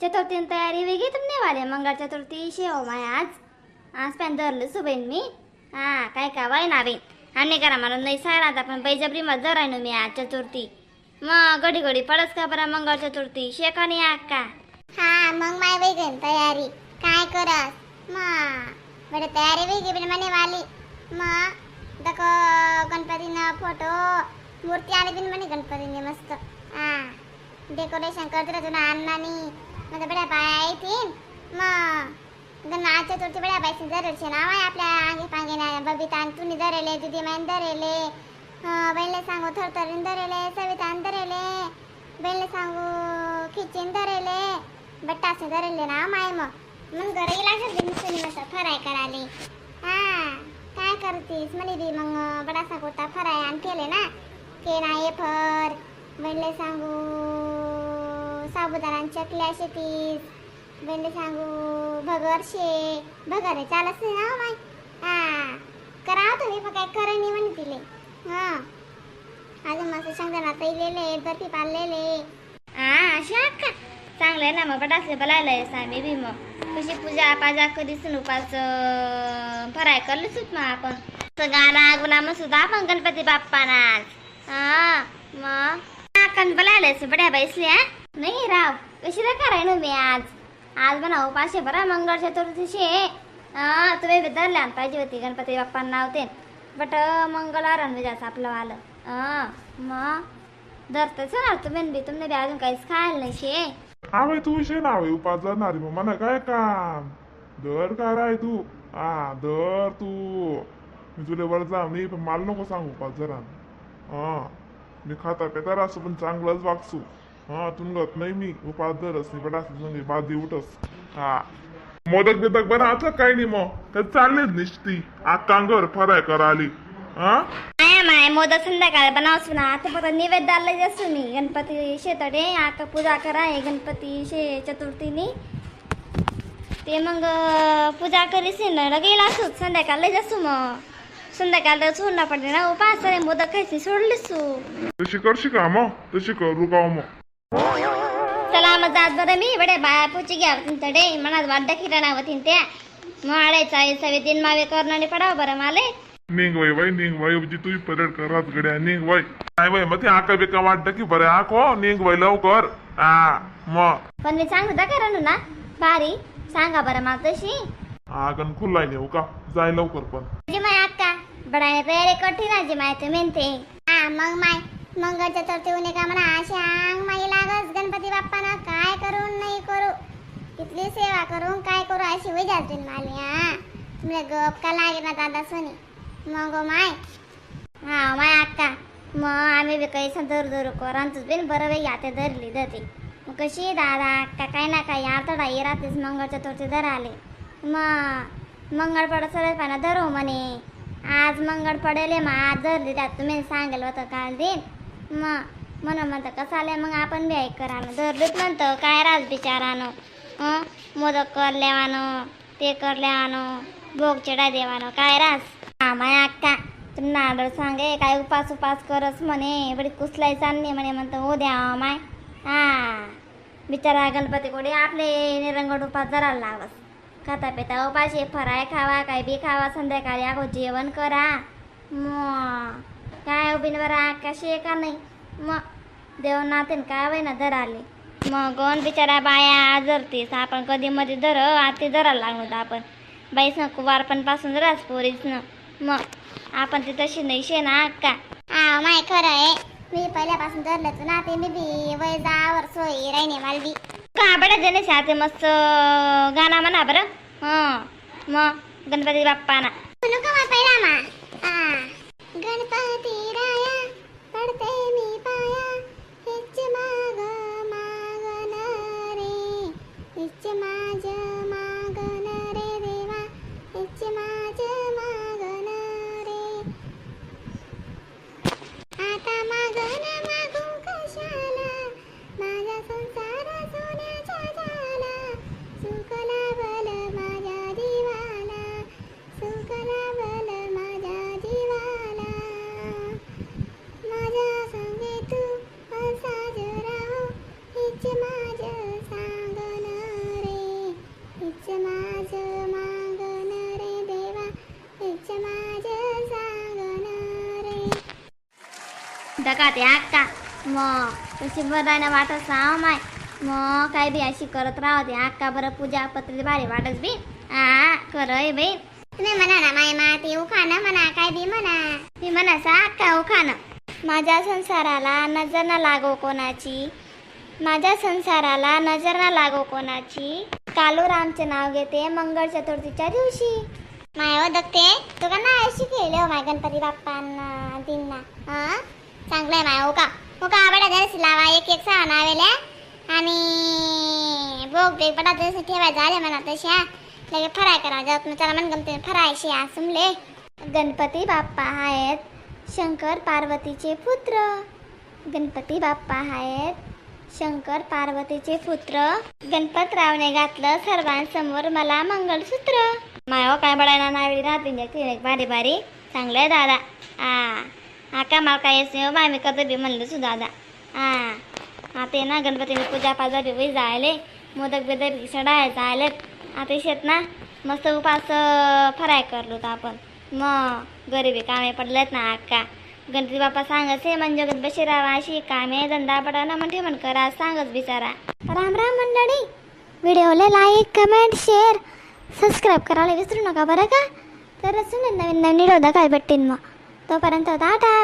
चतुर्थी तयारी वेगळी तुमने वाले मंगळ चतुर्थी शे हो my. आज आज पण धरलं सुबेन मी. हा काय का वाय ना बेन आम्ही करा मला नाही सारा पण बैजबरी मग धराय मी आज चतुर्थी. मग घडी घडी पडस का बरं मंगळ चतुर्थी शेका नाही अक्का. हा मग माय वेगळी तयारी काय करस मग बडे तयारी वेगळी बिन म्हणे वाली. मग दक गणपतीनं फोटो मूर्ती आली बिन म्हणे गणपतीने मस्त. हा डेकोरेशन करत राहतो ना अण्णानी मग बड्या बाया येतील. मग गण चतुर्थी बड्या बायसी जरेल ना माय आपल्या अंगे पांगे ना बबिता आणि तुम्ही धरेले दिदी माईन धरेले बहिणीला सांगू थरथरीन धरेले सवितान धरेले बहिणीला सांगू खिचीन धरेले बट्टासे धरेले ना माय. मग मग घरी लागत मस्त फराय कराले. हा काय करतीस म्हणे बी मग बडासा कोटा फराय आणि केले ना के ना फर बहिणीला सांगू साबुदाणा चकल्या शेतीस बहिणीला सांगू भगर शे भगर चालत नाही ना माय. हा करावं तुम्ही पण काय खरं नाही म्हणे तिले. हा अजून मस्त शेंगदाणा तैलेले बर्फी पाडलेले. हा अशी अक्का चांगलं आहे ना मग बटासले बोलायला आम्ही बी. मग कशी पूजा पाजा कधीच उपास फराय करलीच मग आपण गाणा गुला मग सुद्धा आपण गणपती बाप्पानाच. हा मग अक्कान बोलायला बड्या बाईसल्या नाही राव कशी कराय ना मी आज. आज म्हणा उपाशी बरा मंगळ चतुर्थीशी. हा तुम्ही बी धरल्या पाहिजे होती गणपती बाप्पांना होते बट मंगळवार जास्त आपलं आलं. मग धरतेच ना तुम्ही बी तुमने बी अजून काहीच खायला नाही शे. हा बाई तू शे ना बाई उपास जाणार मग मला काय काम धर काय राय तू. हा धर तू मी तुला वर जाऊ नाही पण मला नको सांगू उपास जरा. हा मी खाता पिता असं पण चांगलंच वागसू. हा तुंगत नाही मी उपास धरस नाही पण असं बादी उठस. हा मोदक बिदक बरं आता काही नाही मग तर चाललीच निश्ती आकांगर फराय कराली. हा माय माय मोदक संध्याकाळी बनवसू ना आता फक्त निवेद असू मी गणपती शेतडे आका पूजा करा हे गणपती शे चतुर्थीनी ते मग पूजा करीस ना लगेल असू संध्याकाळला असू मग संध्याकाळ सोडणार पडते ना उपास रे मोदक खायची सोडलीस तू. तशी करशी का मग तशी करू का मग. चला मग जात बरं मी बडे बाया पूची घ्या तडे मनात वाड्या खिराणा वतीन त्या मग आडायचा सवे दिन मावे करणारे पडाव बरं माले. निघ वय वय निघ वय जी तुझी परेड कराच गड्या निघ वय नाही वय मग ते आका बिका वाटतं की बरं आको निघ वय लवकर. हा मग पण मी सांगू दा करा ना भारी सांगा बरं मला तशी. हा गण खुल्लाय नेऊ का जाय लवकर पण. जी माय अक्का बडाने तयारी कठीण आहे जी माय ते मेहनते. हा मग माय मंगळ चतुर्थी होणे का म्हणा अशी अंग माई लागस गणपती बाप्पाना काय करून नाही करू इथली सेवा करून काय करू अशी होई जाते माली. हा तुला गप का लागे ना दादा सोनी मग माय. हा माय अक्का मग आम्ही बी काही धरू धरू कर बिन बरं वेग आता धरली जाते मग कशी दादा अक्का काय ना काही आतडा ये राहतेच मंगळ चतुर्थी धर आले मग मंगळ पडत सरळ पाना धरू म्हणे आज मंगळ पडेले मग आज धरली त्यात तुम्ही सांगेल होतं काल दिन मग म्हणून म्हणतं कसं आलं मग आपण बी ऐक करानं धरलीच म्हणतं काय राज बिचारानं मोदक करल्यावानं ते करल्यावानं भोग चढा देवानं काय रास. हा माय अक्का तुम्ही नाडळ सांगे काय उपास उपास करस म्हणे बडी कुसलाई चालली म्हणे म्हणतं हो द्या माय. हा बिचारा गणपती कोणी आपले निरंगट उपास जरा लावस खाता पिता उपाशी फराय खावा काय बी खावा संध्याकाळी अगो जेवण करा मग काय उभीन बरं कशी आहे का नाही मग देव नातेन काय वय ना धर आले मग गण बिचारा बाया धरतीस आपण कधी मध्ये धर आते धरायला लागलो आपण बाईस ना कुवार पण पासून रास पोरीच ना मग आपण ते तशी नाही शे ना अक्का. हा माय खरं आहे मी पहिल्यापासून धरलं तू ना ते मी बी वय जावर सोयी राहिने मला बी. का बड्या जणे ते मस्त गाणं म्हणा बरं. हं मग गणपती बाप्पाना म्हणू का मग पहिला मा. हा गणपती राया पडते मी पाया हेच माग मागन रे हेच माझ मागन रे देवा हेच माझ मागन रे आता मागन मागू कशाला माझा संसार सोन्याचा झाला सुख लाभल माझ्या जीवाला सुख लाभल माझ्या दका ते अक्का मग कशी बरं वाटत राव माय. मग काय बी अशी करत राहते अक्का, बरं पूजा पत्री भारी वाटत बी. आ खरंय बाई. तुम्ही म्हणा ना माय, मा ते उखाणं म्हणा, काय बी म्हणा. मी म्हणासा अक्का उखाणं. माझ्या संसाराला नजर न लागो कोणाची, माझ्या संसाराला नजर न लागो कोणाची, कालूरामचे नाव घेते मंगळ चतुर्थीच्या दिवशी. माय हो दखते तू का ना शिकेल हो माय गणपती बाप्पांना दिनना. हा चांगलंय माय. हो का हो का, बडा जराशी लावा एक एक सहा नावेल्या आणि भोग बेग बडा जराशी ठेवाय झाले म्हणा तशा लगे फराय करा जात मग चला मन गमते फरायशी सुमले. गणपती बाप्पा आहेत शंकर पार्वतीचे पुत्र, गणपती बाप्पा आहेत शंकर पार्वतीचे पुत्र, गणपतरावने घातलं सर्वांसमोर मला मंगळसूत्र. माय हो काय बडायना नावेली राहते एक एक भारी भारी. चांगलं आहे दादा. आ आका मला काय येत नाही हो बा, मी कधी बी म्हणलं सु दादा. आ आता ना गणपतीने पूजा पाजा बी जायले, मोदक बिदक सडाय जायलेत. आता शेत ना मस्त उपास फराय करलो होतो आपण. मग गरिबी कामे पडलेत ना अक्का. गणपती बाप्पा सांगच हे म्हणजे बशिरावा अशी कामे धंदा पडा ना म्हणते म्हण करा सांगच बिचारा. राम राम मंडळी, व्हिडिओला like comment share subscribe करायला विसरू नका बरं का. तर असून नवीन नवीन व्हिडिओ दाखवायला भेटतील. मग तोपर्यंत टाटा.